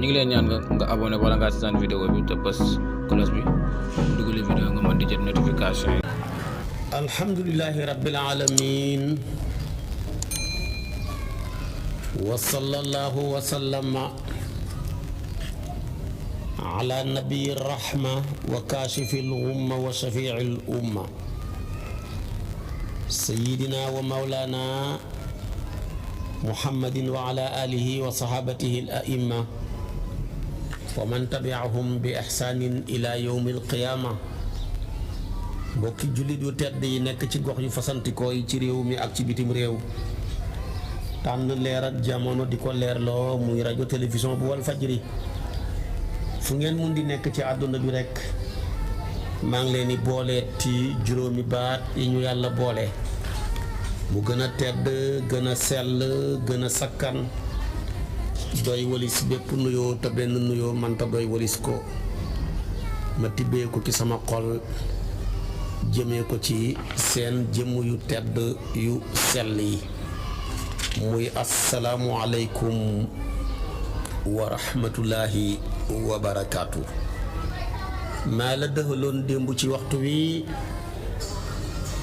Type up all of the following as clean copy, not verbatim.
ñu ngi leen ñaan nga abonné wala nga seetaan vidéo bi te bës cloche bi dugal vidéo nga mën di jot notification yi. alhamdulillahi rabbil alamin wa sallallahu wa sallama ala nabiyyi rahma wa kashifil ghumma wa shafi'il umma sayyidina wa mawlana muhammadin wa ala alihi wa sahabatihi al a'imma wa man tabi'ahum bi ihsanin ila yawmil qiyamah. mbokki jullit yu tedd yi nekk ci gox yu fasantikoo yi ci réew mi ak ci bitim réew tànn leer ak jamono di ko leerloo muy rajo télévision bu wal fajri fu ngeen mun di nekk ci àdduna bi rekk maa ngi leen di boole ci juróomi baat yi ñu yàlla boole mu gën a tedd gën a sell gën a sakkan doy walis bépp nuyoo te benn nuyoo manta doy walis ko ma tibbee ko ci sama xol jëmee ko ci seen jëmm yu tedd yu sell yi muy assalaamu aleykum wa rahmatullahi wa barakaatu. maa la dëxaloon démb ci waxtu wi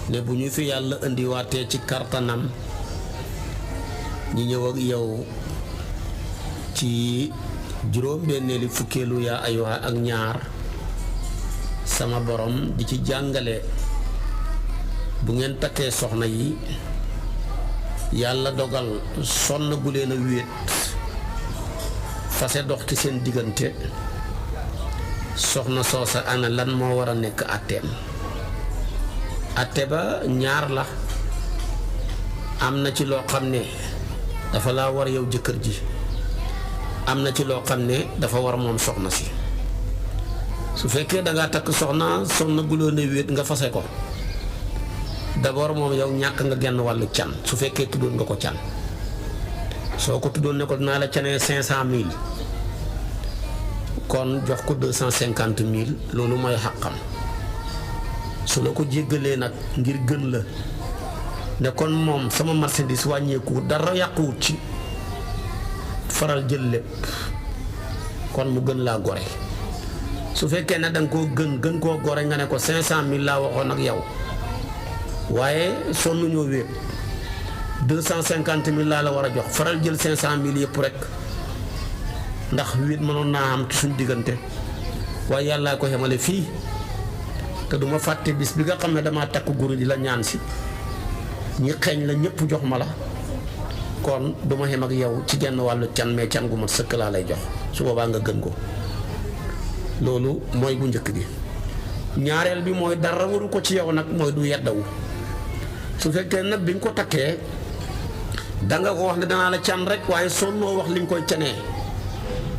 ne bu ñu fi yàlla indiwaatee ci kartanam ñi ñëw ak yow ci juróom-benneeli fukkeelu yaa ayyuha ak ñaar sama borom di ci jàngale bu ngeen takkee soxna yi yàlla dogal sonn gu leen a wéet fase dox ci seen diggante soxna soosa ana lan moo war a nekk àtteem. àtte ba ñaar la, am na ci loo xam ne dafa laa war yow jëkkër ji, am na ci loo xam ne dafa war moom soxna si. su fekkee da ngaa takk soxna gu leen a wéet nga fase ko d'abord moom yow ñàkk nga genn wàllu can su fekkee tuddoon nga ko can. soo ko tuddoon ne ko dinaa la canee 500 000 kon jox ko 250 000 loolu mooy xàqam. su la ko jéggalee nag ngir gën la ne kon moom sama marchandise wàññeeku dara yàquwut ci, faral jël lépp kon mu gën laa gore. su fekkee ne danga koo gën koo gore nga ne ko 500 000 laa waxoon ak yow waaye sonn ñoo wéet 250 000 laa la war a jox, faral jël 500 000 yëpp rek ndax wéet mënoon naa am ci suñ diggante. waaye yàllaa ko xamale fii te duma fàtte bis bi nga xam ne damaa takk guru di la ñaan si ñi xeeñ la ñëpp jox ma la, kon duma xem ak yow ci genn wàllu can, mais can gu mat sëkk laa lay jox. su boobaa nga gën ko. loolu mooy bu njëkk bi. ñaareel bi mooy dara waru ko ci yow nag mooy du yeddawu. su fekkee nag bi nga ko takkee danga ko wax ne danaa la can rek waaye sonnoo wax li nga koy canee,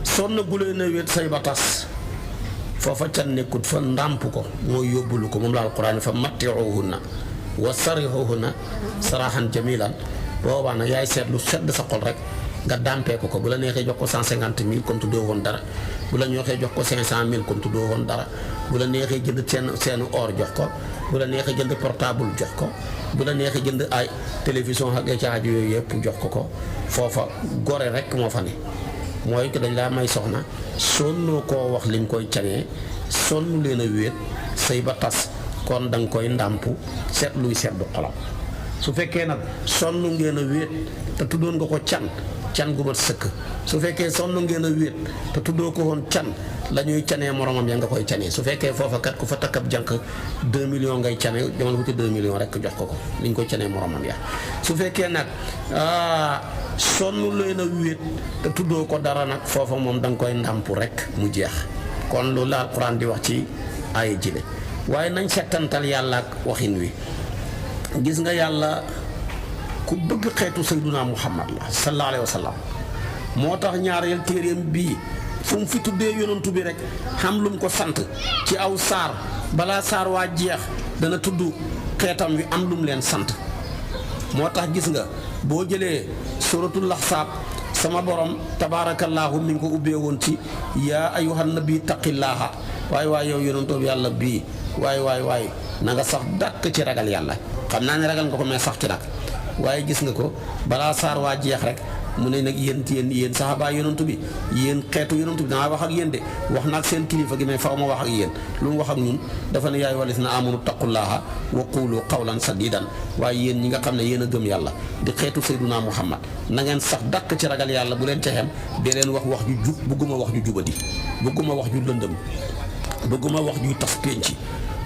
sonn gulee na wéet say ba tas, foofa can nekkut fa, ndàmp ko mooy yóbbulu ko. moom la alquran fa matti'uhunna wa sarrihuhunna sarahan jamilan. boobaa nag yaay seet lu sedd sa xol rek nga dàmpee ko. bu la neexee jox ko 150 000 comme tuddoo woon dara, bu la neexee jox ko 500 000 comme tuddoo woon dara, bu la neexee jënd seenu or jox ko, bu la neexee jënd portable jox ko, bu la neexee jënd ay télévision ak ca aju yooyu yëpp jox ko. foofa gore rek moo fa ne. mooy que dañ laa may soxna sonnoo koo wax li nga koy canee, sonn leen a wéet sëy ba tas, kon da nga koy ndàmp seet luy seddu xolam. su fekkee nag sonn ngeen a wéet te tuddoon nga ko can gu mat sëkk. su fekkee sonn ngeen a wéet te tuddoo ko woon can, la ñuy canee moromam ya nga koy canee. su fekkee foofa kat ku fa takkab jànq 2 millions ngay cane, demal wuti 2 millions rek jox ko li ñu koy canee moromam ya. su fekkee nag sonn leen a wéet te tuddoo ko dara nag, foofa moom da nga koy ndàmp rek mu jeex. kon loolu la alquran di wax ci aaya jile. waaye nañ settantal yàlla ak waxin wi. gis nga yàlla ku bëgg xeetu sayduna muhammad la sallallahu alayhi wa sallam. moo tax ñaareel téeréem bii fu mu fi tuddee yonantu bi rek xam lu mu ko sant ci aw saar, balaa saar waa jeex dana tudd xeetam wi am lu mu leen sant. moo tax gis nga boo jëlee suratul ahsaab sama borom tabaarakallaahu mi ngi ko ubbee woon ci yaa ayyuhan nabi taqillaaha. waay yow yonantu bi yàlla bii waay na nga sax dàkk ci ragal yàlla. xam naa ne ragal nga ko mais sax ci nag. waaye gis nga ko balaa saar waa jeex rek mu ne nag yéen saxaaba yonantu bi yéen xeetu yonantu bi danaa wax ak yéen de wax na ak seen kilifa gi mais faw ma wax ak yéen lu mu wax ak ñun dafa ne yaa ayyuhal lazina aamanu taqullaaha wa qulu qawlan sadiidan waaye yéen ñi nga xam ne yéen a gëm yàlla di xeetu Seydunaa Muhammad na ngeen sax dàkk ci ragal yàlla bu leen ca xem di leen wax ju jub bëgguma wax ju jubadi bëgguma wax ju lëndëm bëgguma wax juy tas pénc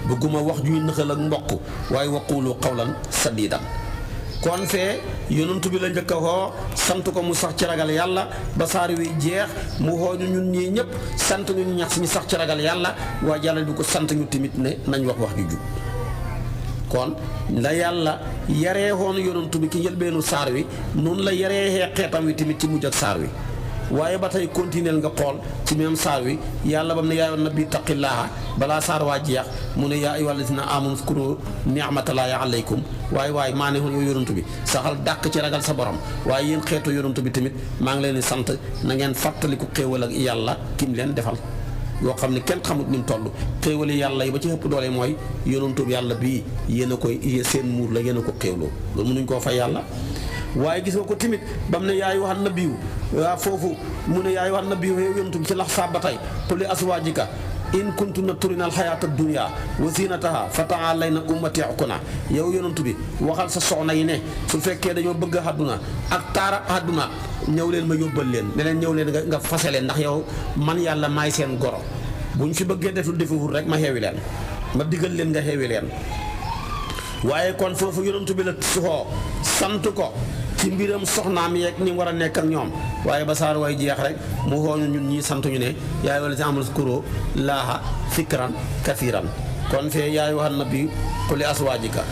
bëgguma wax juy nëxal ak mbokk waaye wa qulu qawlan sadiidan kon fee yonent bi la njëkk a xoo sant ko mu sax ci ragal yàlla ba saar wi jeex mu xoo ñu ñun ñii ñëpp sant ñu ñax ñu sax ci ragal yàlla waa yàlla du ko sant ñu tamit ne nañ wax ju jub kon la yàlla yaree xoon yonent bi ki njëlbeenu saar wi noonu la yaree xeetam wi tamit ci mujj ak saar wi waaye ba tey continuer nga xool ci même saar wi yàlla bam ne yaa ayyuhan nabiyyu taqillaaha balaa saar waa jeex mu ne yaa ayyuhal lazina aamanu uzkuru ni'matallaahi alaykum waaye maa ne yow yonantu bi saxal dàq ci ragal sa borom waaye yéen xeetu yonantu bi tamit maa ngi leen di sant na ngeen fàttaliku xéewal ak yàlla kim leen defal yoo xam ne kenn xamut ni mu toll xéewali yàlla yi ba ci ëpp doole mooy yonantu bi yàlla bii yéen a koy seen muur la yéen a ko xéewloo loolu mënuñ koo fay yàlla waaye gis nga ko tamit ba mu ne yaa ayyuhan nabiyyu waa foofu mu ne yaa ayyuhan nabiyyu yow yonantu bi ci lax saab ba tey qul li azwaajika in kuntunna turidna alxayaata dunya wa zinataha fa ta'aalayna ummati'kunna yow yonantu bi waxal sa soxna yi ne su fekkee dañoo bëgg àdduna ak taara àdduna ñëw leen ma yóbbal leen ne leen ñëw leen nga fase leen ndax yow man yàlla maay seen goro bu ñu fi bëggee deful defewul rek ma xeewi leen ma digal leen nga xeewi leen waaye kon foofu yonantu bi la suxoo sant ko ci mbiram soxnaam yeeg ni war a nekk ak ñoom waaye ba saar way jeex rek mu xooñu ñun ñii sant ñu ne yaa ayyuhal lazina aamanu uzkuru laaha zikran kasiiran kon fee yaa ayyuhan nabiyyu qul li azwaajika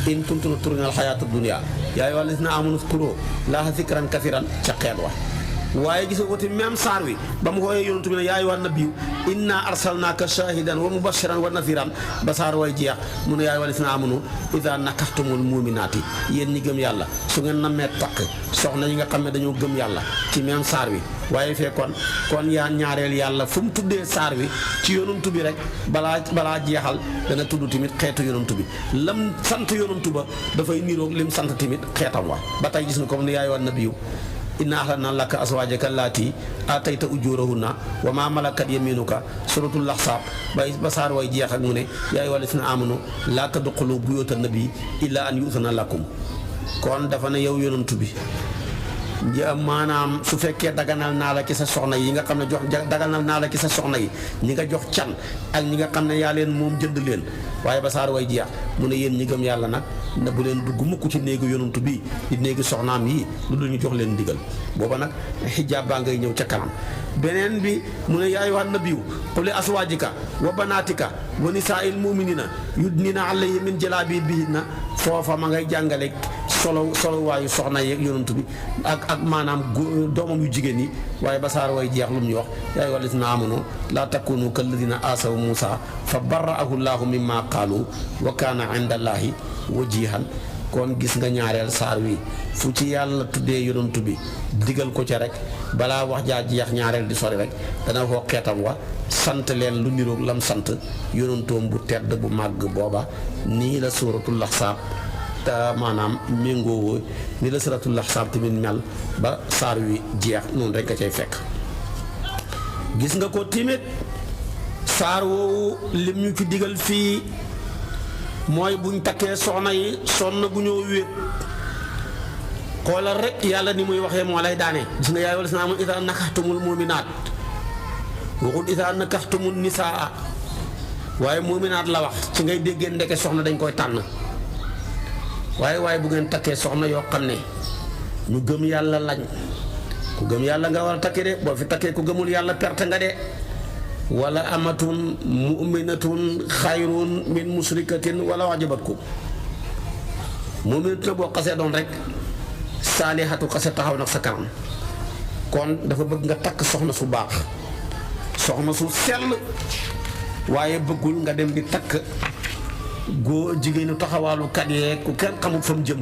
in kuntunna turidna al-hayaata ad-dunya yaa ayyuhal lazina aamanu uzkuru laaha zikran kasiiran ca xeet wa waaye gis nga ko ci même saar wi ba mu xooyee yonantu bi ne yaa ayyuhan nabiyyu inna arsalnaaka shaahidan wa mubashiran wa naziran ba saar way jeex mu ne yaa ayyuhal lazina aamanu idaa nakahtumul mu'minaati yéen ñi gëm yàlla su ngeen nammee takk soxna yi nga xam ne dañoo gëm yàlla ci même saar wi waaye fekkoon kon yaa ñaareel yàlla fu mu tuddee saar wi ci yonantu bi rek balaa jeexal dana tudd tamit xeetu yonantu bi lam sant yonantu ba dafay niroog lim sant tamit xeetam wa ba tey gis nga comme ne yaa ayyuhan nabiyyu inna ahlalna laka azwaajaka allaati aatayta ujurahunna wa maa malakat yaminuka suratul ahzab ba saar way jeex ak mu ne yaa ayyuhal lazina aamanu laa tadxulu buyuuta nabi illaa an yu'zana lakum kon dafa ne yow yonantu bi maanaam su fekkee daganal naa la ci sa soxna yi nga xam ne daganal naa la ci sa soxna yi ñi nga jox can ak ñi nga xam ne yaa leen moom jënd leen waaye ba saar way jeex mu ne yéen ñi gëm yàlla nag na bu leen dugg mukk ci néegu yonantu bi di néegi soxnaam yi lu dul ñu jox leen ndigal booba nag xijaab baa ngay ñëw ca kanam beneen bi mu ne yaa ayyuhan nabiyyu qul li azwaajika wa banaatika wa nisaa'il mu'miniina yudniina alayhinna min jalaabiibihinna foofa ma ngay jàngale solo waayu soxna yeeg yonantu bi ak maanaam doomam yu jigéen yi waaye ba saar way jeex lu mu ñu wax yaa ayyuhal lazina aamanu laa takunu kal lazina aasaw Muusaa fa barra'ahu llaahu mimmaa qaalu wa kaana inda llaahi wajihan kon gis nga ñaareel saar wi fu ci yàlla tuddee yonantu bi digal ko ca rek balaa wax jaa jeex ñaareel di sori rek dana ko xeetam wa sant leen lu niroog lam sant yonantoom bu tedd bu màgg booba nii la suuratul ahzaab te maanaam méngoo ni la suuratul ahzaab tamit mel ba saar wi jeex noonu rek nga cay fekk gis nga ko timit saar woowu lim ñu ci digal fii mooy buñ takkee soxna yi sonn bu ñoo wéet xoolal rek yàlla ni muy waxee moo lay daane gis nga yaay wala si naa amul idaa nakaxtumul muminaat waxul idaa nakaxtumul nisaa waaye muminaat la wax ci ngay déggee ndeke soxna dañ koy tànn waaye bu ngeen takkee soxna yoo xam ne ñu gëm yàlla lañ ku gëm yàlla nga war a takkee de boo fi takkee ku gëmul yàlla perte nga de wala amatun mu'minatun xayrun min musrikatin wala wajabatkum mu'minatun boo xasee doon rek saalihatu xase taxaw nag sa kanam kon dafa bëgg nga takk soxna su baax soxna su sell waaye bëggul nga dem di takk jigéenu taxawaalukat yee ku kenn xamul fa mu jëm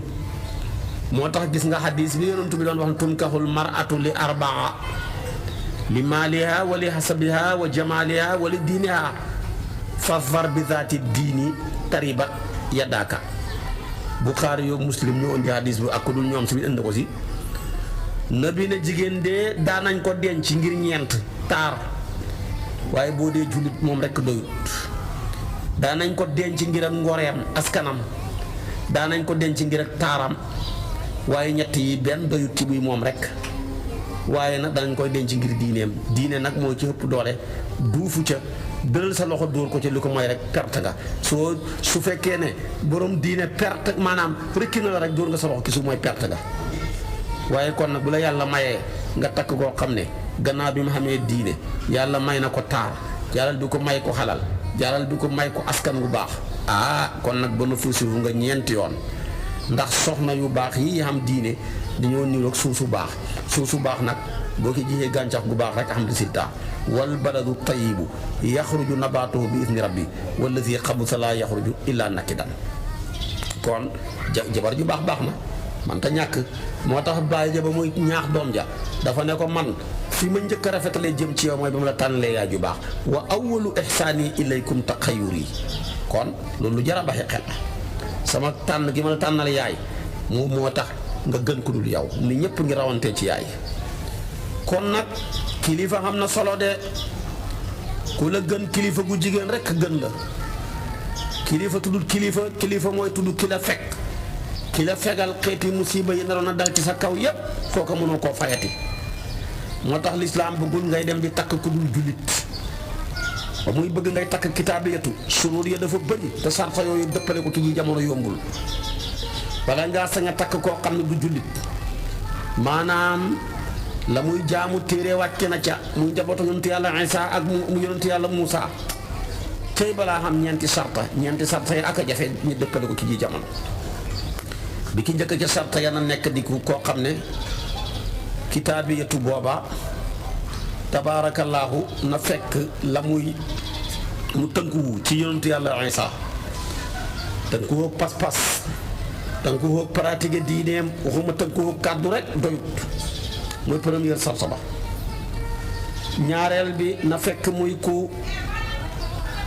moo tax gis nga xadis bi yonent bi doon wax tunkaxul mar'atu li arbaa li maaliha wa li hasabiha wa jamaaliha wa li diiniha fafar bi zaati diini taribat yaddaaka Buxaari yoog Muslim ñoo indi hadis bi ak ku dul ñoom si biir indi ko si nabi ne jigéen de daanañ ko denc ngir ñeent taar waaye boo dee jullit moom rekk doyut daanañ ko denc ngir ak ngoreem askanam daanañ ko denc ngir ak taaram waaye ñett yi benn doyut ci buy moom rekk waaye nag danañ koy denc ngir diineem diine nag moo ci ëpp doole duufu ca dëral sa loxo dóor ko ci li ko mooy rek perte nga su fekkee ne borom diine perte maanaam rëkki na la rek dóor nga sa loxo ki su mooy perte nga waaye kon nag bu la yàlla mayee nga takk koo xam ne gannaaw bi mu xamee diine yàlla may na ko taar yàlla bi ko may ko xalal yàlla bi ko may ko askan gu baax kon nag bénéfice wu nga ñeenti yoon ndax soxna yu baax yi xam diine dañoo niroog suuf su baax nag boo ko jiyee gàncax gu baax rek am résultat wal baladu tayibu yaxruju nabaatuhu bi idni rabbi wallazi xabusa laa yaxruju illa nakidan kon jabar ju baax na man ta ñàkk moo tax bàyyi ja ba muy ñaax doom ja dafa ne ko man fi ma njëkk a rafetalee jëm ci yow mooy ba ma la tànnalee yaay ju baax wa awwalu ihsaani ilaykum taxayyuri kon loolu lu jar a baxi xel sama tànn gi ma la tànnal yaay moo tax nga gën ku dul yow ni ñëpp ngi rawantee ci yaay kon nag kilifa xam na solo de ku la gën kilifa gu jigéen rekk gën la kilifa tuddul kilifa mooy tudd ki la fekk ki la fegal xeeti musiba yi naroon a dal ci sa kaw yépp kooka mënoo koo fayati moo tax lislaam bëggul ngay dem di takk ku dul jullit ba muy bëgg ngay takk kitaabiyatu suruur ya dafa bëri te sarfa yooyu dëppale ko ci jamono yombul wala ngaa sañ a takk koo xam ne du jullit maanaam la muy jaamu téere wàcce na ca muy njabootu yonentu yàlla Isaa ak mu yonentu yàlla Muusaa tey balaa xam ñeenti sarta yi ak a jafe ñu dëppale ko ci ji jamono bi ki njëkk ca sarta ya na nekk di koo xam ne kitaabiyatu booba tabaarakallaahu na fekk la mu tënkuwu ci yonentu yàlla Isaa tënkuwu pas-pas tënkuwu pratique diineem waxuma tënkuwu kàddu rek doyut mooy première sarta ba ñaareel bi na fekk muy ku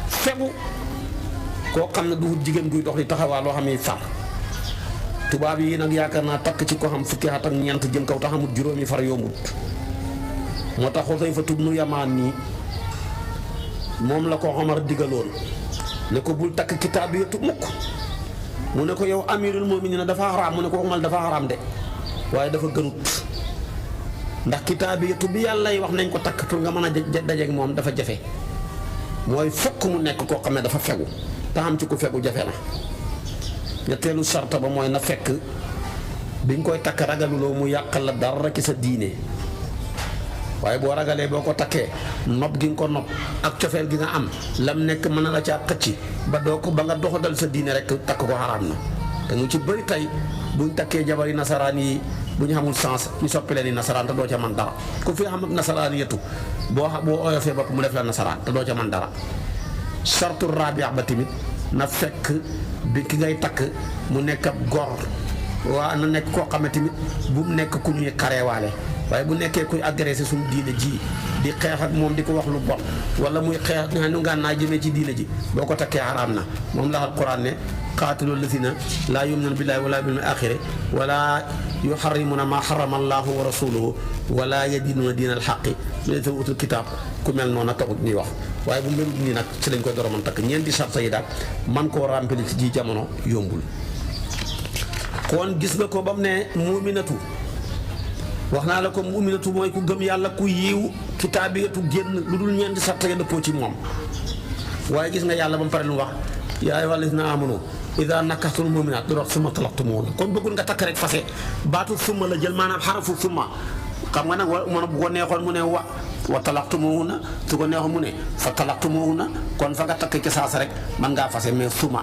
fegu koo xam ne du jigéen guy dox di taxawaa loo xam ne far tubaab yi nag yaakaar naa takk ci ko xam fukki at ak ñeent jëm kaw taxamut juróomi far yombut moo tax Xusayfa ibnu Yamaan nii moom la ko Omar digaloon ne ko bul takk kitaabiyatu mukk mu ne ko yow amirul mu'miniin dafa xaraam mu ne ko waxumal dafa xaraam de waaye dafa gënut ndax kitaabiyatu bi yàlla wax nañ ko takk pour nga mën a dajeek moom dafa jafe mooy fokk mu nekk koo xam ne dafa fegu te xam ci ku fegu jafe na ñetteelu sarta ba mooy na fekk biñ koy takk ragaluloo mu yàqal la dara ci sa diine waaye boo ragalee boo ko takkee nopp gi nga ko nopp ak cofeel gi nga am lam nekk mën na la caa xëcc ba nga doxadal sa diine rek takk ko xaraam na te ñu ci bëri tey buñ takkee jabari nasaraan yi bu ñu xamul sens ñu soppi leen ni nasaraan te doo ca man dara ku fi xam nasaraan yetu boo oyofee bopp mu def la nasaraan te doo ca man dara sartu rabi'a ba tamit na fekk bi ki ngay takk mu nekk ab gor waa na nekk koo xam ne tamit bu mu nekk ku ñuy xareewaale waaye bu nekkee kuy agressé suñu diine ji di xeex ak moom di ko wax lu bon wala muy xeex nu ngànnaay jëmee ci diine ji boo ko takkee xaraam na moom la alquran ne qaatilu lazina laa yu'minuuna billaahi wala bil aaxiri wala yuharrimuuna maa harrama allaahu wa rasuluhu wala yadiinuuna diinal haqqi min llaziina uutul kitaab ku mel noonu taxut ñuy wax waaye bu melut nii nag ci lañ koy door a mën takk ñeenti sarta yi daal man koo ràmpali ci ji jamono yombul kon gis nga ko ba mu ne muuminatu wax naa la ko muuminatu mooy ku gëm yàlla ku yiiw kitaabiyatu génn lu dul ñeenti sarta ya dëppoo ci moom waaye gis nga yàlla ba mu pare lu wax yaa ayyuhal laziina aamanuu idaa nakahtumul mu'minaat du wax summa talaqtumuuhunna kon bëggul nga takk rek fase baatu summa la jël maanaam xarafu summa xam nga nag wa bu ko neexoon mu ne wa talaqtumuuhunna su ko neexoon mu ne fa talaqtumuuhunna kon fa nga takk ci saasa rek man ngaa fase mais summa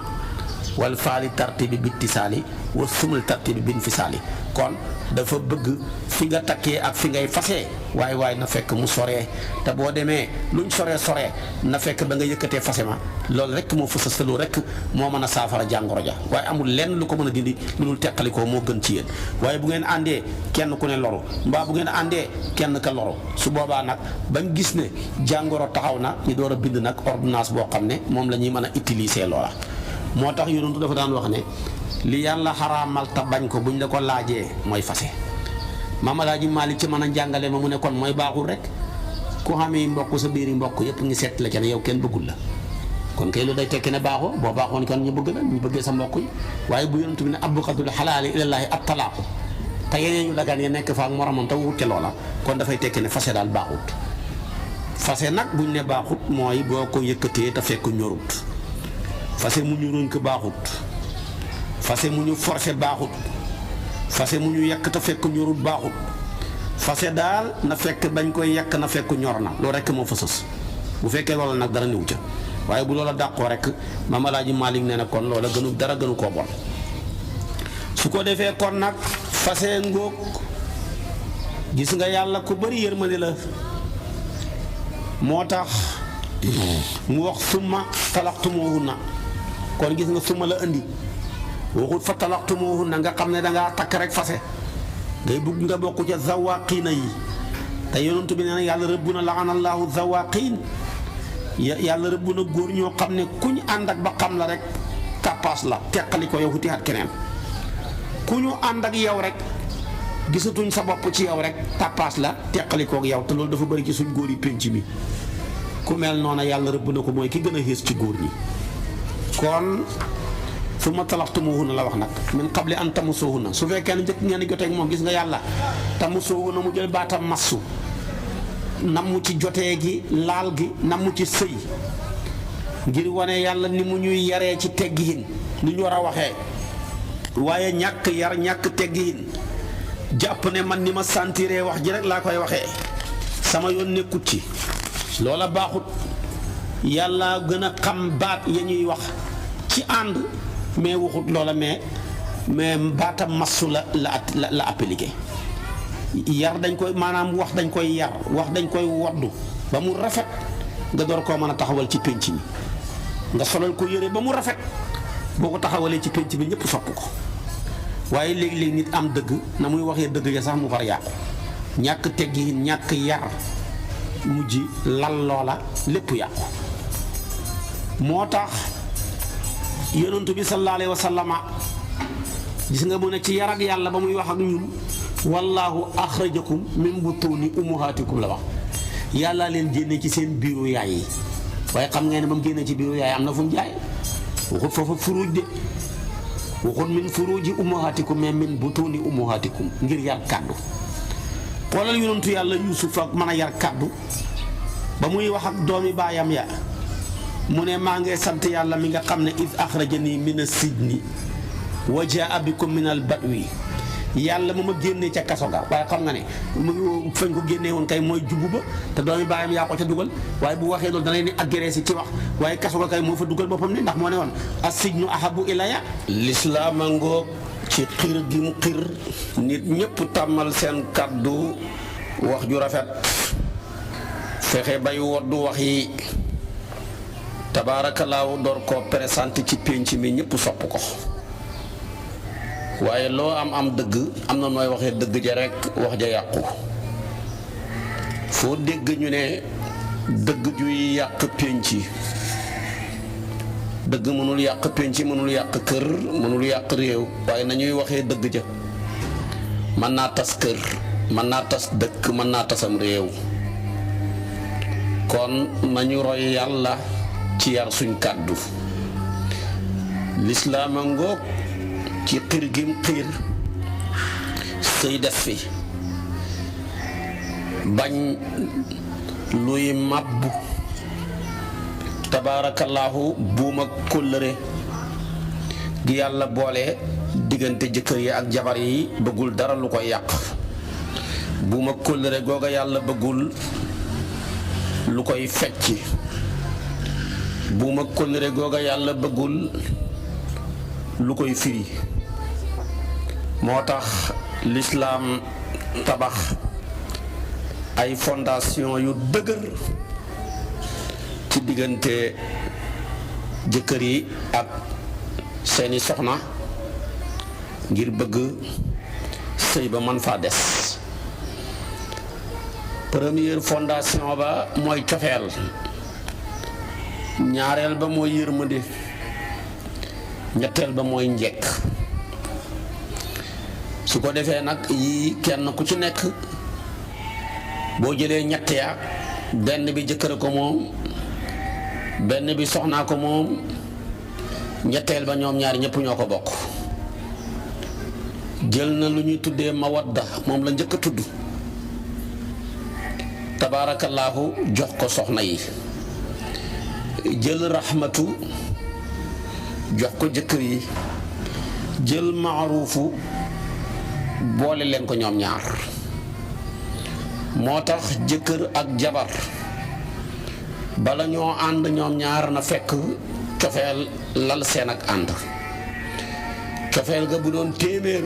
wal faali tartibi bittisaali wa sumul tartibi binfisaali kon dafa bëgg fi nga takkee ak fi ngay fasee waaye na fekk mu soree te boo demee luñ soree na fekk ba nga yëkkatee fase ma loolu rek moo fa sësalu rek moo mën a saafara jàngoro ja waaye amul lenn lu ko mën a dindi lu dul teqalikoo moo gën ci yéen waaye bu ngeen àndee kenn ku ne loru mbaa bu ngeen àndee kenn ka loru su boobaa nag bañ gis ne jàngoro taxaw na ñu door a bind nag ordonnance boo xam ne moom la ñuy mën a utiliser loola moo tax yonentu dafa daan wax ne li yàlla xaraamal ta bañ ko buñ la ko laajee mooy fase Maam Alaaji Maalik ci mën a jàngale ma mu ne kon mooy baaxul rek ku xamee mbokk sa biir yi mbokk yëpp ngi seet la ca ne yow kenn bëggul la kon kay lu day tekki ne baaxoo boo baaxoon kon ñu bëgg la ñu bëggee sa mbokk yi waaye bu yonent bi ne abgadul xalaali ilallaahi at-talaaqu te yeneen ñu dagaan ya nekk fa ak moromam te wut ca loola kon dafay tekki ne fase daal baaxut. fase nag buñ ne baaxut mooy boo ko yëkkatee te fekk ñorut fase mu ñu ruñ ko baaxut fase mu ñu forcé baaxut fase mu ñu yekk te fekk ñorut baaxut fase daal na fekk bañ koy yekk na fekk ñor na loolu rekk moo fa sës bu fekkee loola nag dara niw ca waaye bu loola dàqoo rek Maam Alaaji Maalik nee na kon loola dara gënu koo bon su ko defee kon nag fase ngóog gis nga yàlla ku bari yërmande la moo tax mu wax summa talaqtumuhunna kon gis nga summa la indi waxut fa talaqtumuhunna nga xam ne dangaa takk rek fase ngay bugg nga bokk ca zawaaqiina yi te yonent bi nee na yàlla rëbb na laanallaahu zawaaqiin yàlla rëbb na góor ñoo xam ne kuñ ànd ak ba xam la rek kàppaas la teqali ko yow wuti at keneen ku ñu ànd ak yow rek gisatuñ sa bopp ci yow rek kàppaas la teqali kook yow te loolu dafa bëri ci suñ góor yi pénc mi ku mel noona yàlla rëbb na ko mooy ki gën a xées ci góor ñi kon summa talaqtumuhunna la wax nag min qabli an tamassuhunna su fekkee ne njëkk ngeen jotee ak moom gis nga yàlla tamassuhunna mu jël baatam massu namu ci jotee gi laal gi namu ci sëy ngir wane yàlla ni mu ñuy yaree ci teggiin ni ñu war a waxee waaye ñàkk yar ñàkk teggiin jàpp ne man ni ma sentiree wax ji rek laa koy waxee sama yoon nekkut ci loola baaxut yàlla gën a xam baat ya ñuy wax ci ànd mais waxut loola mais baatam massu la appliqué yar dañ koy maanaam wax dañ koy yar wax dañ koy woddu ba mu rafet nga door koo mën a taxawal ci pénc mi nga solal ko yére ba mu rafet boo ko taxawalee ci pénc bi ñëpp sopp ko waaye léegi-léegi nit am dëgg na muy waxee dëgg ya sax mu far yàqu ñàkk teggi ñàkk yar mujj lal loola lépp yàqu moo tax yonent bi sallallahu alayhi wa sallama gis nga mu ne ci yar ak yàlla ba muy wax ak ñun wallaahu axrajakum min butuuni ummahaatikum la wax yàlla leen génne ci seen biiru yaay yi waaye xam ngeen ne ba mu génne ci biiru yaay am na fu mu jaay waxut foofu furuuj de waxut min furuuji ummahaatikum mais min butuuni ummahaatikum ngir yar kàddu xoolal yonentu yàlla Yuusuf ak mën a yar kàddu ba muy wax ak doomi baayam ya mu ne maa ngi sant yàlla mi nga xam ne iz axrajani mina sijni wa jaa bikum minal badwi yàlla ma génnee ca kaso ga waaye xam nga ne mu fañ ko génnee woon kay mooy jubbu ba te doomi baayam yaa ko ca dugal waaye bu waxee loolu dana leen di agressé ci wax waaye kaso ga kay moo fa dugal boppam ne ndax moo ne woon as-sijnu ahabbu ilayya lislaam a ngoog ci xir gi mu xir nit ñëpp tàmmal seen kàddu wax ju rafet fexe bay woddu wax yi tabaarakallaahu door koo présenté ci pénc mi ñëpp sopp ko waaye loo am dëgg am na nooy waxee dëgg ja rekk wax ja yàqu foo dégg ñu ne dëgg juy yàq pénc dëgg mënul yàq pénc mënul yàq kër mënul yàq réew waaye nañuy waxee dëgg ja mën naa tas kër mën naa tas dëkk mën naa tasam réew kon nañu roy yàlla ci yar suñ kàddu lislaama ngoog ci xiir gim xiir sëy des fi bañ luy màbbu tabaarakallaahu buum ak kóllëre gi yàlla boole diggante jëkkër yi ak jabar yi bëggul dara lu koy yàq buum ak kóllëre googa yàlla bëggul lu koy fecc buum ak kóllëre googa yàlla bëggul lu koy firi moo tax lislaam tabax ay fondation yu dëgër ci diggante jëkkër yi ak seeni soxna ngir bëgg sëy ba mën faa des première fondation ba mooy cofeel ñaareel ba mooy yërmande ñetteel ba mooy njekk su ko defee nag yi kenn ku ci nekk boo jëlee ñett ya benn bi jëkkër ko moom benn bi soxnaa ko moom ñetteel ba ñoom ñaar ñëpp ñoo ko bokk. jël na lu ñuy tuddee mawadda moom la njëkk a tudd tabaarakallaahu jox ko soxna yi, jël raxmatu jox ko jëkkër yi, jël maaruufu boole leen ko ñoom ñaar. moo tax jëkkër ak jabar bala ñoo ànd ñoom ñaar na fekk cofeel lal seen ak ànd. cofeel ga bu doon téeméer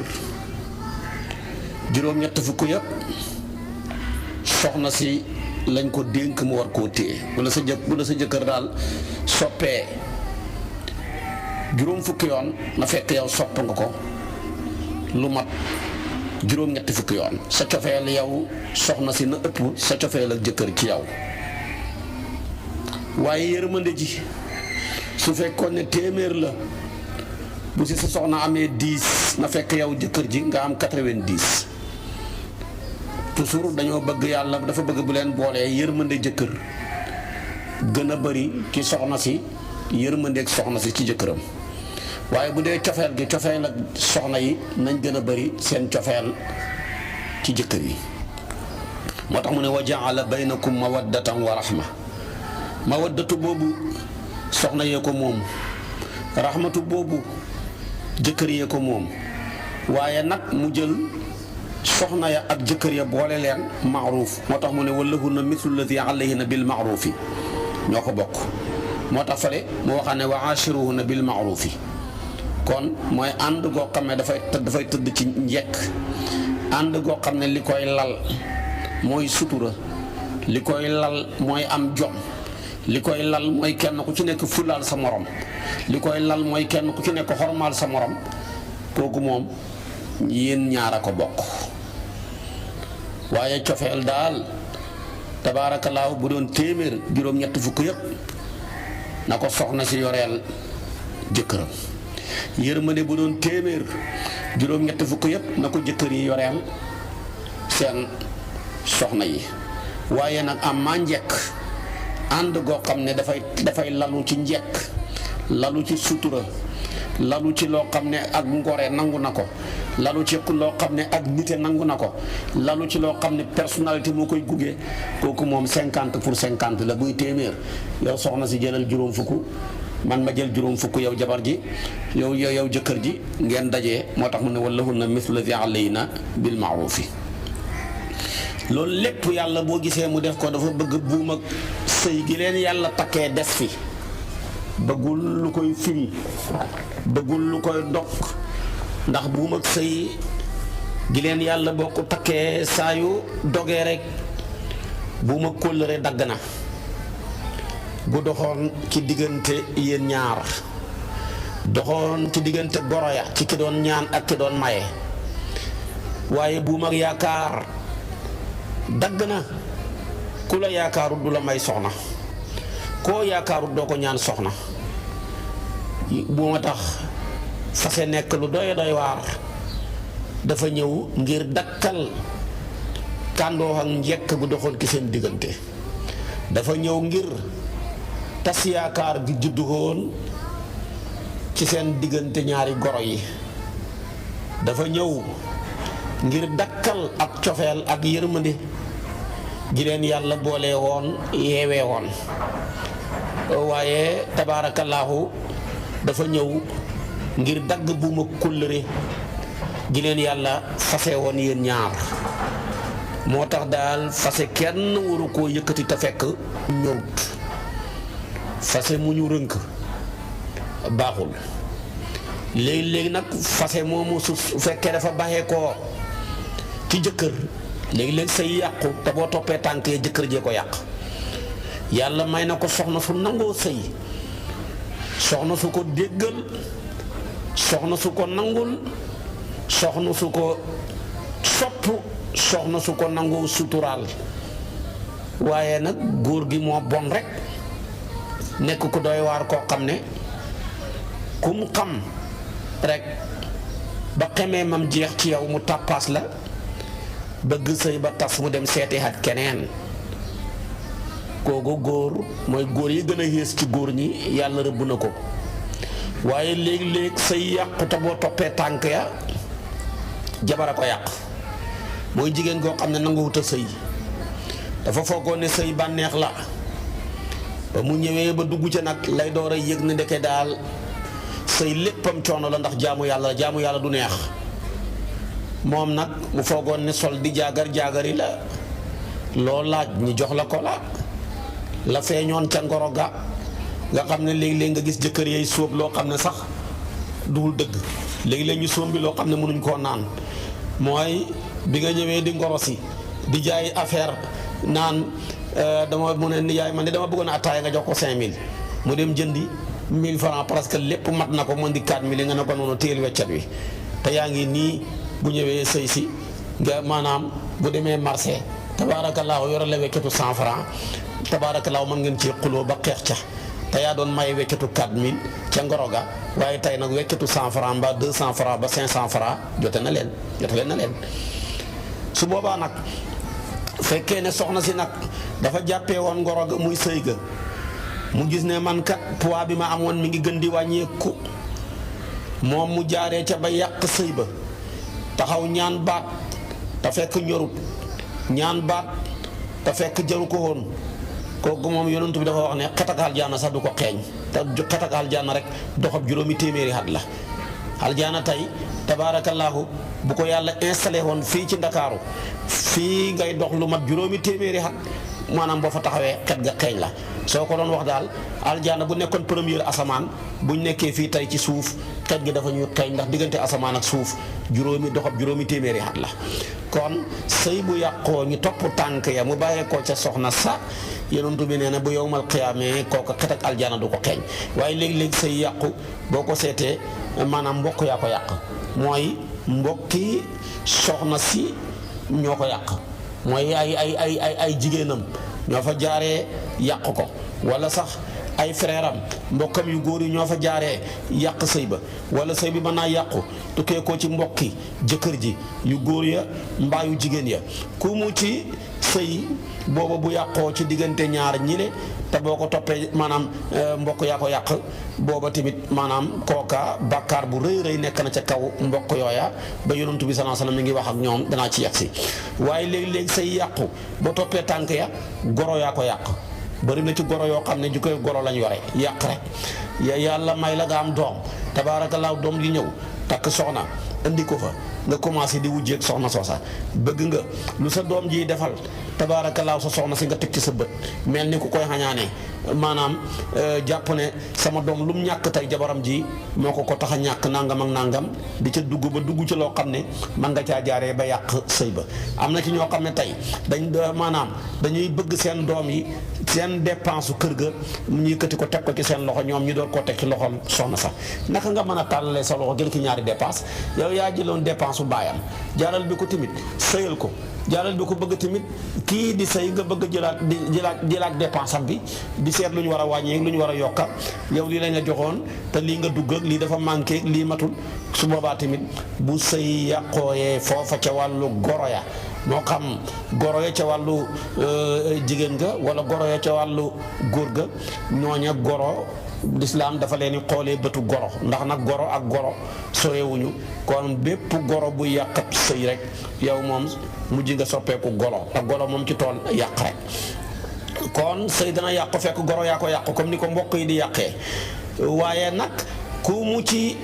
juróom-ñett fukk yëpp soxna si lañ ko dénk mu war koo téye. bu la sa jëkkër daal soppee juróom fukki yoon na fekk yow sopp nga ko lu mat juróom-ñetti fukki yoon. sa cofeel yow soxna si na ëpp sa cofeel ak jëkkër ci yow. waaye yërmande ji su fekkoon ne téeméer la bu si sa soxna amee 10 na fekk yow jëkkër ji nga am 90. toujours dañoo bëgg yàlla dafa bëgg bu leen boolee yërmande jëkkër gën a bari ci soxna si yërmandeeg soxna si ci jëkkëram. waaye bu dee cofeel gi cofeel ak soxna yi nañ gën a bari seen cofeel ci jëkkër yi. moo tax mu ne wa jaala baynakum mawaddatan wa rahma. mawaddatu boobu soxna yee ko moom, rahmatu boobu jëkkër yee ko moom. waaye nag mu jël soxna ya ak jëkkër ya boole leen maaruuf. moo tax mu ne walahunna mithlu lladi alayhinna bil maaruufi ñoo ko bokk. moo tax fale mu waxaa ne wa aachiruhunna bil maaruufi. kon mooy ànd goo xam ne dafay tëdd ci njekk, ànd goo xam ne li koy lal mooy sutura, li koy lal mooy am jom, li koy lal mooy kenn ku ci nekk fulaal sa morom, li koy lal mooy kenn ku ci nekk xormaal sa morom. kooku moom yéen ñaar a ko bokk. waaye cofeel daal tabaarakallaahu bu doon téeméer juróom-ñett fukk yëpp na ko soxna si yoreel jëkkëram. yërmande bu doon téeméer juróom-ñett fukk yëpp na ko jëkkër yi yoreel seen soxna yi. waaye nag am maa njekk ànd goo xam ne dafay lalu ci njekk, lalu ci sutura, lalu ci loo xam ne ak ngore nangu na ko, lalu ci loo xam ne ak nite nangu na ko, lalu ci loo xam ne personnalité moo koy gugee. kooku moom 50% la buy téeméer. yow soxna si jëlal juróom fukk, man ma jël juróom fukk, yow jabar ji yow jëkkër ji ngeen dajee. moo tax mu ne walahunna mithlu lladi alayhinna bil maaruufi. loolu lépp yàlla boo gisee mu def ko dafa bëgg buum ak sëy gi leen yàlla takkee des fi. bëggul lu koy firi, bëggul lu koy dog, ndax buum ak sëy gi leen yàlla boo ko takkee saa yu dogee rek buum ak kóllëre dagg na bu doxoon ci diggante yéen ñaar, doxoon ci diggante goro ya ci ki doon ñaan ak ki doon maye. waaye buum ak yaakaar dagg na. ku la yaakaarut du la may soxna, koo yaakaarut doo ko ñaan soxna. bu ma tax fase nekk lu doy waar dafa ñëw ngir dakkal kàndoo ak njekk bu doxoon ki seen diggante. dafa ñëw ngir tas yaakaar gi juddu woon ci seen diggante ñaari goro yi. dafa ñëw ngir dakkal ak cofeel ak yërmande gi leen yàlla boole woon yeewee woon. waaye tabaarakallaahu dafa ñëw ngir dagg buuma kóllëre gi leen yàlla fase woon yéen ñaar. moo tax daal fase kenn waru koo yëkkati te fekk ñorut. fase mu ñu rënk baaxul. léegi nag fase moomu su fekkee dafa baxee koo ci jëkkër léegi say yàqu te boo toppee tànk yi jëkkër jee ko yàq. yàlla may na ko soxna su nangoo sëy, soxna su ko déggal, soxna su ko nangul, soxna su ko sopp, soxna su ko nangoo suturaal. waaye nag góor gi moo bon rek nekk ku doy waar koo xam ne kum xam rek ba xemee mam jeex ci yow mu tàppaas la bëgg sëy ba tas mu dem seeti xat keneen kooku góor mooy góor yi gën a yées ci góor ñi yàlla rëbb na ko. waaye léeg-léeg sëy yàqu te boo toppee tànk ya jabar a ko yàq mooy jigéen goo xam ne nanguwut a sëy dafa foogoon ne sëy bànneex la ba mu ñëwee ba dugg ca nag lay door a yëg ne ndeke daal sëy léppam coono la ndax jaamu yàlla du neex moom nag mu foogoon ne sol di jaagari la loo laaj ñu jox la ko la feeñoon ca ngoro ga nga xam ne léegi-léeg nga gis jëkkër yay sóob loo xam ne sax duwul dëgg léegi-léeg ñu sóob bi loo xam ne mënuñ koo naan mooy bi nga ñëwee di ngoro si di jaay affaire naan dama mu ne yaay man de dama bëggoon a attaaya nga jox ko 5000 mu dem jëndi 1000 francs parce que lépp mat na ko mën di 4000 nga ne ko noonu téel weccat wi te yaa ngi nii bu ñëwee sëy si nga maanaam bu demee marché tabaarakallaahu yore la weccatu 100 francs tabaarakallaahu mën ngeen ci xuloo ba xeex ca te yaa doon may weccatu 4000 ca ngoro ga waaye tey nag weccatu 100 francs mbaa 200 francs ba 500 francs jote na leen su boobaa nag fekkee ne soxna si nag dafa jàppee woon ngoro ga muy sëy ga mu gis ne man kat poids bi ma amoon mi ngi gën di wàññeeku moom mu jaaree ca ba yàq sëy ba taxaw ñaan baat te fekk ñorut ñaan baat te fekk jaru ko woon kooku moom yonent bi dafa wax ne xet ak aljaana sax du ko xeeñ te xet ak aljaana rek doxab juróomi téeméeri at la aljaana tey tabaarakallaahu bu ko yàlla installé woon fii ci ndakaaru fii ngay dox lu mat juróomi téeméeri at maanaam boo fa taxawee xet ga xeeñ la soo ko doon wax daal aljaana bu nekkoon première asamaan buñ nekkee fii tey ci suuf xet gi dafa ñuy xeeñ ndax diggante asamaan ak suuf doxab juróomi téeméeri at la kon sëy bu yàqoo ñu topp tànk ya mu bàyyee ko ca soxna sa yonent bi nee na bu yowmal qiyaamee kooku xet ak aljaana du ko xeeñ waaye léegi-léegi sëy yàqu boo ko seetee maanaam mbokk yaa ko yàq mooy mbokki soxna si ñoo ko yàq mooy ay jigéenam ñoo fa jaaree yàq ko wala sax ay frère am mbokkam yu góor yi ñoo fa jaaree yàq sëy ba wala sëy bi mën naa yàqu tukkee ko ci mbokki jëkkër ji yu góor ya mbaa yu jigéen ya ku mu ci sëy booba bu yàqoo ci diggante ñaar ñile te boo ko toppee maanaam mbokk yaa ko yàq booba tamit maanaam kooka bàkkaar bu rëy nekk na ca kaw mbokk yooya ba yonent bi sallallahu alayhi wasallam mi ngi wax ak ñoom danaa ci yegg si waaye léegi-léegi say yàqu boo toppee tànk ya goro yaa ko yàq bari na ci goro yoo xam ne ju koy goro lañ yore yàq rek yàlla may la nga am doom tabaarakallaahu doom di ñëw takk soxna indi ko fa nga commencé di wujjeeg soxna soosa bëgg nga lu sa doom ji defal tabaarakallaahu sa soxna si nga teg ci sa bët mel ni ku koy xañaane maanaam jàpp ne sama doom lu mu ñàkk tey jabaram ji moo ko tax a ñàkk nangam ak nangam di ca dugg ba dugg ci loo xam ne man nga caa jaaree ba yàq sëy ba am na ci ñoo xam ne tey dañuy bëgg seen doom yi seen dépense kër ga ñu yëkkati ko teg ko ci seen loxo ñoom ñu door koo teg ci loxol soxna sax naka nga mën a tàllalee sa loxo jël ki ñaari dépense yow yaa jëloon dépense su baayam jaaral bi ko tamit sëyal ko jaaral bi ko bëgg tamit kii di sëy nga bëgg jëlaat dépense am bi di seet lu ñu war a wàññee lu ñu war a yokka yow lii lañ la joxoon te lii nga dugg ak lii dafa manqué lii matul su boobaa tamit bu sëy yàqooyee foofa ca wàllu goro ya moo xam goro ya ca wàllu jigéen ga wala goro ya ca wàllu góor ga ñooña goro lislaam dafa leen di xoolee bëtu goro ndax nag goro ak goro sorewuñu kon bépp goro bu yàqat sëy rek yow moom mujj nga soppeeku golo te golo moom ci tool yàq rek kon sëy dana yàq fekk goro yaa ko yàq comme ni ko mbokk yi di yàqee waaye nag ku mu ci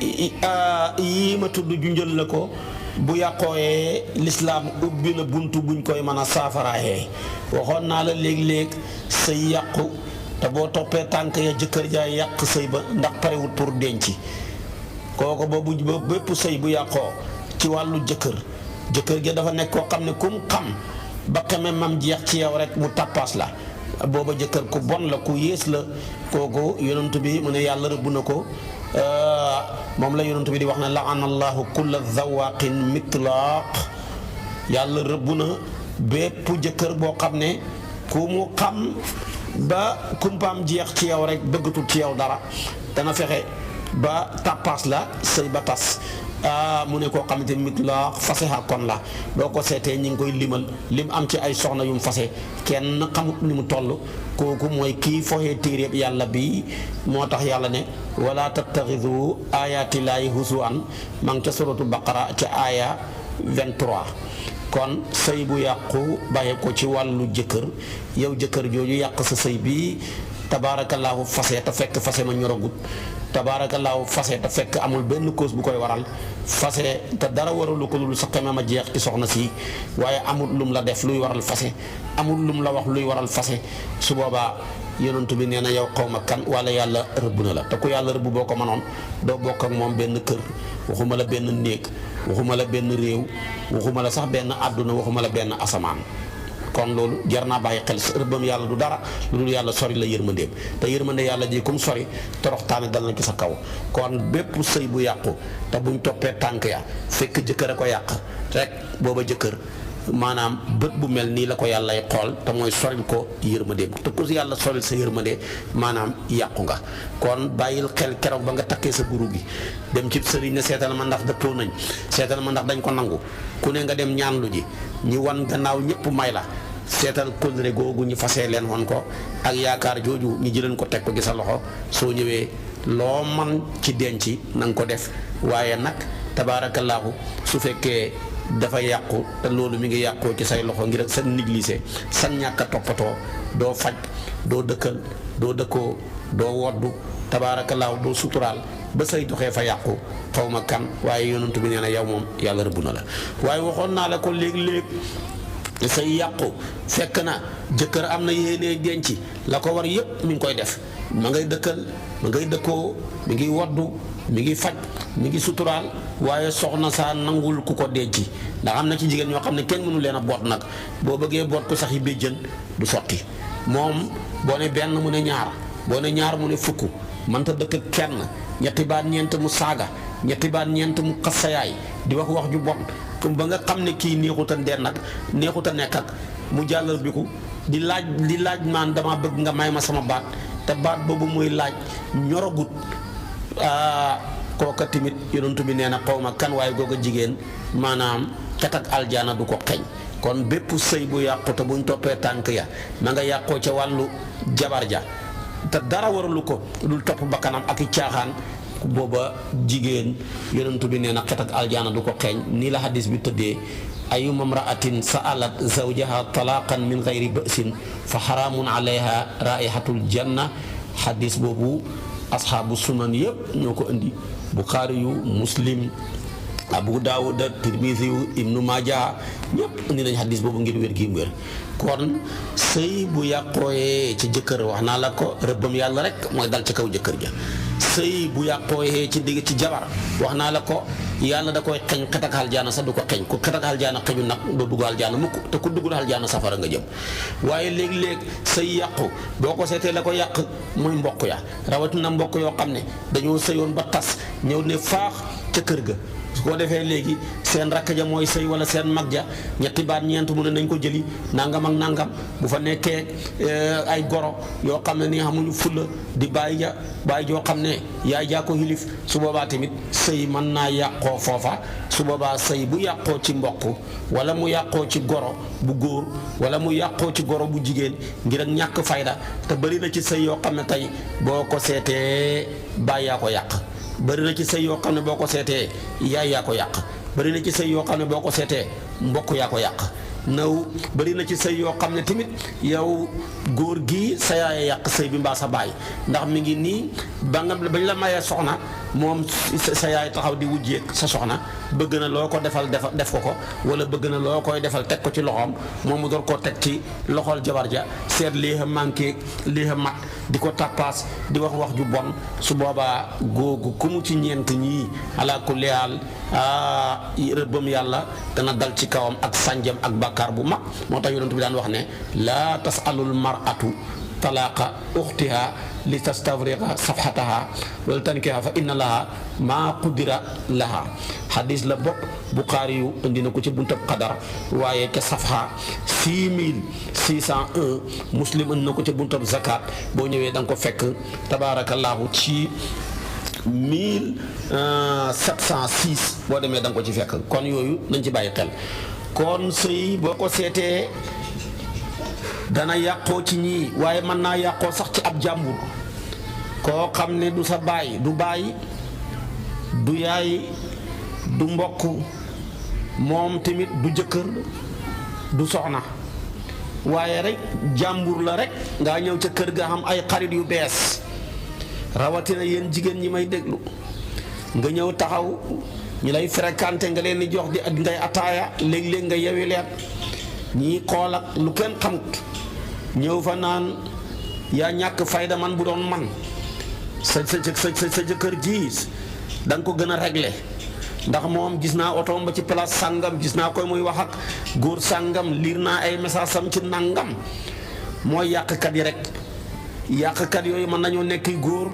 yii ma tudd junjël la ko bu yàqooyee lislaam ubbi na buntu buñ koy mën a saafaraayee waxoon naa la léeg-léeg sëy yàqu te boo toppee tànk ya jëkkër jaay yàq sëy ba ndax parewut pour denc kooku boobu bépp sëy bu yàqoo ci wàllu jëkkër gi dafa nekk koo xam ne kum xam ba xeme mam jeex ci yow rek mu tàppaas la booba jëkkër ku bon la ku yées la kooku yonent bi mu ne yàlla rëbb na ko moom la yonent bi di wax ne la'ana allahu kulla zawaqin mitlaaq yàlla rëbb na bépp jëkkër boo xam ne ku mu xam ba kumpaam jeex ci yow rek bëggatul ci yow dara dana fexe ba tàppaas la sëy ba tas mu ne koo xamante ni la fasexa kon la boo ko seetee ñi ngi koy limal lim am ci ay soxna yu mu fase kenn xamut ni mu toll kooku mooy kii foxee téeréeb yàlla bi moo tax yàlla ne wala tattaxidu ayatillaahi huzuwan ma ngi ca suratu baqara ca aaya 23. kon sëy bu yàqu bàyyi ko ci wàllu jëkkër yow jëkkër jooju yàq sa sëy bi tabaarakallaahu fase te fekk fase ma ñoragut tabaarakallaahu fase te fekk amul benn cause bu koy waral fase te dara waralu ko lu sa xeme ma jeex ci soxna si waaye amul lum la def luy waral fase amul lum la wax luy waral fase su boobaa yonent bi nee na yow xaw ma kan wala yàlla rëbb na la te ku yàlla rëbb boo ko mënoon doo bokk ak moom benn kër waxuma la benn néeg waxuma la benn réew waxuma la sax benn àdduna waxuma la benn asamaan kon loolu jar naa bàyyi xel rëbbam yàlla du dara lu dul yàlla sori la yërmandeem te yërmande yàlla ji kum sori toroxtaane dal na ci sa kaw kon bépp sëy bu yàqu te buñ toppee tànk ya fekk jëkkër a ko yàq rek booba jëkkër maanaam bët bu mel nii la ko yàllay xool te mooy soril ko yërmandeem te ku si yàlla soril sa yërmande maanaam yàqu nga kon bàyyil xel keroog ba nga takkee sa guru gi dem ci sëriñ ne seetal ma ndax dëppoo nañ seetal ma ndax dañ ko nangu ku ne nga dem ñaan lu ji ñi wan gannaaw ñëpp may la seetal kóllëre googu ñu fasee leen woon ko ak yaakaar jooju ñu jëleen ko teg ko gi sa loxo soo ñëwee loo man ci denc na nga ko def waaye nag tabaarakallaahu su fekkee dafa yàqu te loolu mi ngi yàqoo ci say loxo ngir sa négligé sa ñàkk a toppatoo doo faj doo dëkkal doo dëkkoo doo woddu tabaarakallaahu doo suturaal ba say doxee fa yàqu xaw ma kan waaye yonent bi nee na yow moom yàlla rëbb na la waaye waxoon naa la ko léeg-léeg say yàqu fekk na jëkkër am na yéenee denc la ko war yëpp mi ngi koy def ma ngay dëkkal ma ngay dëkkoo mi ngi woddu mi ngi faj mi ngi suturaal waaye soxna saa nangul ku ko denc ndax am na ci jigéen ñoo xam ne kenn mënu leen a boot nag boo bëggee boot ko sax yi béjjën du sotti moom boo ne benn mu ne ñaar boo ne ñaar mu ne fukk mënta dëkk kenn ñetti baat ñeent mu saaga ñetti baat ñeent mu xas sa yaay di wax wax ju bon comme ba nga xam ne kii neexut a den nag neexut a nekk ak mu jàllar bi ko di laaj maan dama bëgg nga may ma sama baat te baat boobu muy laaj ñorogut kooka tamit yonent bi nee na xaw ma kan waaye googa jigéen maanaam cat ak aljaana du ko xeeñ kon bépp sëy bu yàqu te buñ toppee tànk ya ma nga yàqoo ca wàllu jabar ja te dara waralu ko dul topp bakkanam ak i caaxaan booba jigéen yonent bi nee na cat ak aljaana du ko xeeñ nii la hadis bi tëddee ayuma mraatin sa'alat zawjaha talaqan min gayri ba'sin fa xaraamun alayha raihatul janna hadis boobu asxaabu sunan yëpp ñoo ko indi buxaari yu muslim abu daawuda tirmisi yu ibnu maaja ñëpp indi nañ xadis boobu ngir wér gi mu wér kon sëy bu yàqooyee ci jëkkër wax naa la ko rëbbam yàlla rek mooy dal ci kaw jëkkër ja sëy bu yàqooyee ci digg ci jabar wax naa la ko yàlla da koy xeñ xet ak aljaana sax du ko xeñ ku xet ak aljaana xeñu nag doo dugg aljaana mukk te ku duggul aljaana safara nga jëm waaye léeg-léeg sëy yàqu boo ko seetee la ko yàq mooy mbokk ya rawatina mbokk yoo xam ne dañoo sëyoon ba tas ñëw ne faax ca kër ga su ko defee léegi seen rakk ja mooy sëy wala seen mag ja ñetti baat ñeent mu ne nañ ko jëli nangam ak nangam bu fa nekkee ay goro yoo xam ne ni xamuñu fulla di bàyyi ja bàyyi joo xam ne yaay jaa ko xilif su boobaa tamit sëy mën naa yàqoo foofa su boobaa sëy bu yàqoo ci mbokk wala mu yàqoo ci goro bu góor wala mu yàqoo ci goro bu jigéen ngir ak ñàkk fayda te bëri na ci sëy yoo xam ne tey boo ko seetee bàyyi yaa ko yàq bëri na ci sëy yoo xam ne boo ko seetee yaay yaa ko yàq bëri na ci sëy yoo xam ne boo ko seetee mbokk yaa ko yàq naw bëri na ci sëy yoo xam ne tamit yow góor gi sa yaay yàq sëy bi mbaa sa baay ndax mi ngi nii ba nga bañ la mayee soxna moom sa yaay taxaw di wujjeeg sa soxna bëgg na loo ko defal def ko wala bëgg na loo koy defal teg ko ci loxoom moom mu door koo teg ci loxol jabar ja seet lii a manqué lii a mat di ko tappaas di wax ju bon su boobaa googu ku mu ci ñeent ñii ala kulli haal rëbbam yàlla dana dal ci kawam ak sànjam ak bàkkaar bu mag moo tax yonent bi daan wax ne laa tasalul mar'atu talaaqa uxtiha li tastafriqa safhataha wala tankiha fa inna laha maa qudira laha xadis la bopp Buxaari yu indi na ko ci buntab qadar waaye ca safha 6601 Muslim indi na ko ca buntab zakat boo ñëwee da nga ko fekk tabaarakallaahu ci 1706 boo demee da nga ko ci fekk. kon yooyu nañ ci bàyyi xel. kon sëy boo ko seetee dana yàqoo ci ñii waaye mën naa yàqoo sax ci ab jàmbur koo xam ne du sa baay du du yaay du mbokk moom tamit du jëkkër du soxna waaye rek jàmbur la rek ngaa ñëw ca kër ga xam ay xarit yu bees rawatina yéen jigéen ñi may déglu nga ñëw taxaw ñi lay fréquenté nga leen di jox di ngay ataaya léeg-léeg nga yewi leen ñii xool ak lu kenn xamut ñëw fa naan yaa ñàkk fayda man bu doon man sa jëkkër ji da nga ko gën a réglé ndax moom gis naa otoom ba ci place sàngam gis naa koy muy wax ak góor sàngam liir naa ay message sam ci nangam mooy yàqkat yi rek yàqkat yooyu mën nañoo nekk góor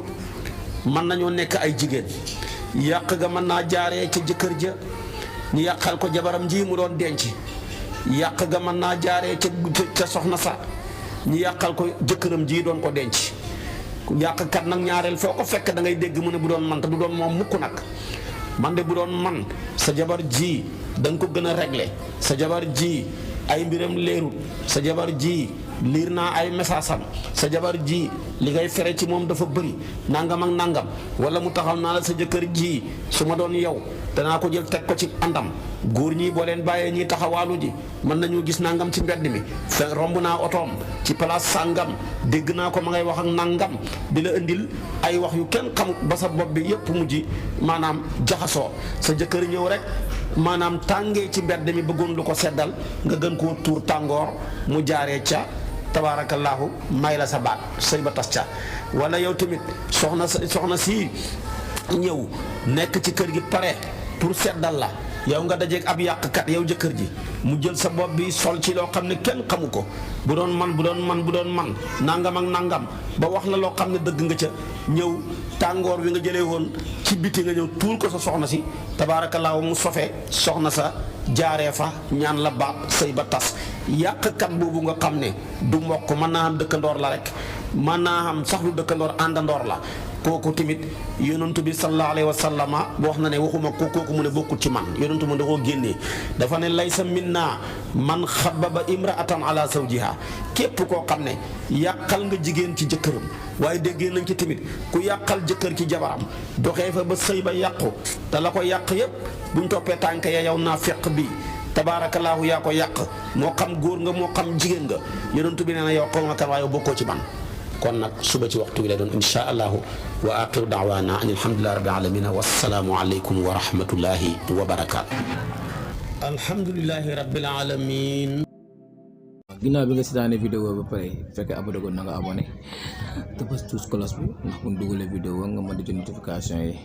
mën nañoo nekk ay jigéen yàq ga mën naa jaaree ca jëkkër ja ñu yàqal ko jabaram ji mu doon denc yàq ga mën naa jaaree ca soxna sa ñu yàqal ko jëkkëram ji doon ko denc yàqkat nag ñaareel foo ko fekk da ngay dégg mu ne bu doon man te du doon moom mukk nag man de bu doon man sa jabar ji da nga ko gën a réglé sa jabar ji ay mbiram leerut sa jabar ji liir naa ay message am sa jabar ji li ngay fere ci moom dafa bëri nangam ak nangam wala mu taxaw naa la sa jëkkër ji su ma doon yow danaa ko jël teg ko ci àndam góor ñi boo leen bàyyee ñi taxawaalu ji mën nañu gis nangam ci mbedd mi fe romb naa otoom ci place sàngam dégg naa ko ma ngay wax ak nangam di la indil ay wax yu kenn xamut ba sa bopp bi yépp mujj maanaam jaxasoo sa jëkkër ñëw rek maanaam tàngee ci mbedd mi bëggoon lu ko seddal nga gën koo tuur tàngoor mu jaaree ca tabaarakallaahu may la sa baat sëy ba tas ca wala yow tamit soxna si ñëw nekk ci kër gi pare pour seddal la yow nga dajeeg ab yàqkat yow jëkkër ji mu jël sa bopp bi sol ci loo xam ne kenn xamu ko bu doon man nangam ak nangam ba wax la loo xam ne dëgg nga ca ñëw tàngoor wi nga jëlee woon ci biti nga ñëw tuur ko sa soxna si tabaarakallaahu mu sofe soxna sa jaaree fa ñaan la baat sëy ba tas yàqkat boobu nga xam ne du mbokk mën naa am dëkkandoor la rek mën naa am sax lu dëkkandoor àndandoor la kooku tamit yonentu bi sallallahu alayhi wa sallama wax na ne waxuma ko kooku mu ne bokkut ci man yonentu mu da koo génnee dafa ne laysa minna man xababa imraatan ala zawjiha képp koo xam ne yàqal nga jigéen ci jëkkëram waaye déggee nañ ci tamit ku yàqal jëkkër ci jabaram doxee fa ba sëy ba yàqu te la ko yàq yépp buñ toppee tànk ya yow naa feq bi tabaarakallaahu yaa ko yàq moo xam góor nga moo xam jigéen nga yonentu bi nee na yow xaw ma kan waaye bokkoo ci man kon nag suba ci waxtu bi la doon insha allahu wa axiru daawaana an alhamdulillahi rabbil alamin wassalaamu aleykum wa rahmatullahi wa barakaatu. alhamdulillahi rabbil alamin. ginnaaw bi nga seetaanee vidéo ba pare fekkee abonné goon na nga abonné te bës tous cloche bi ndax bu ñu dugalee vidéo nga mën di jot notification yi.